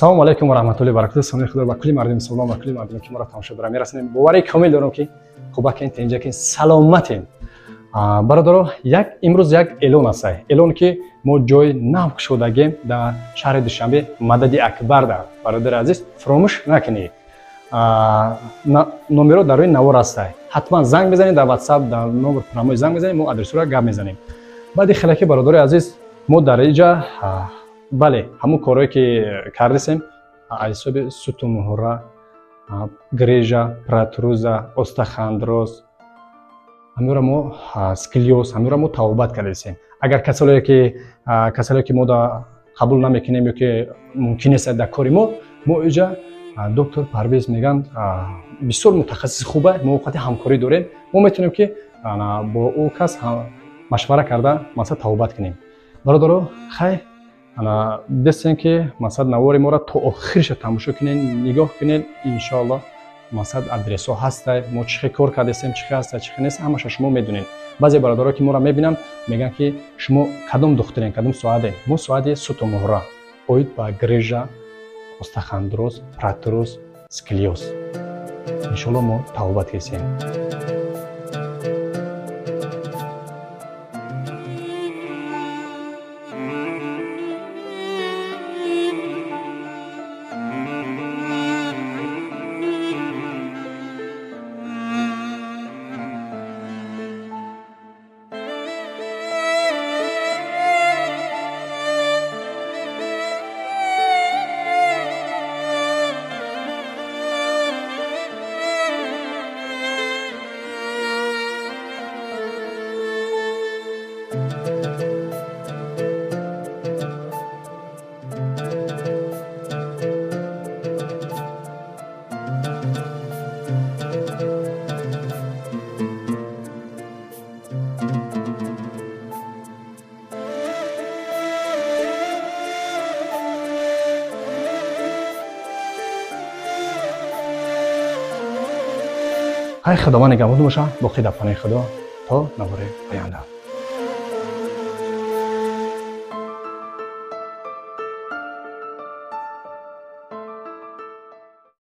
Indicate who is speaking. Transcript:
Speaker 1: Ассалому алайкум ва раҳматуллоҳи ва баракатуҳ. Саломи худо ба кулли мардуми мусулмон ва кулли мардуме ки моро тамошо доранд мерасонем. Бовари комил дорам ки хубакин, тинҷакин, саломатем. Бародаро, як имрӯз як эълон аст. Эълон ки мо ҷои нав кушодагем дар шаҳри Душанбе, Мадади Акбар. Бародари азиз, фаромӯш накунед. Номеро дар рӯи навор аст. Ҳатман занг бизанед дар WhatsApp, дар номер прямой занг бизанед, мо адресура гап мезанем. Баъди хелаки бародари азиз, мо дар иҷа бале ҳамун корҳое ки кардесем аз ҳисоби сутунмуҳра, грижа, протруза, остеохондроз, ҳаминро мо сколиоз, ҳаминро мо табобат кардесем. Агар касалое ки мо қабул намекунем ё ки мумкин нест дар кори мо, мо иҷа доктор Парвез мегӯянд, бисёр мутахассиси хуба, мо вақти ҳамкорӣ дорем, мо метавонем ки бо ӯ кас машвара карда масалан табобат кунем. Бародаро, хай дестем ки масалан навори моро то охириша тамошо кунед, нигоҳ кунед. Иншоалло масалан адресҳо ҳастай, мо чӣ хел кор кардесем, чӣ хел ҳаста, чӣ хел нест, ҳамаша шумо медонед. Баъзе бародаро ки моро мебинанд, мегӯянд ки шумо кадом духтурен, кадом соате? Мо соати сутунмуҳра, оид ба грижа, остеохондроз, протруз, сколиоз, иншоалло мо табобат кардесем. Хай, Худованд нигаҳбон боша, боқӣ дар паноҳи Худо то навори оянда.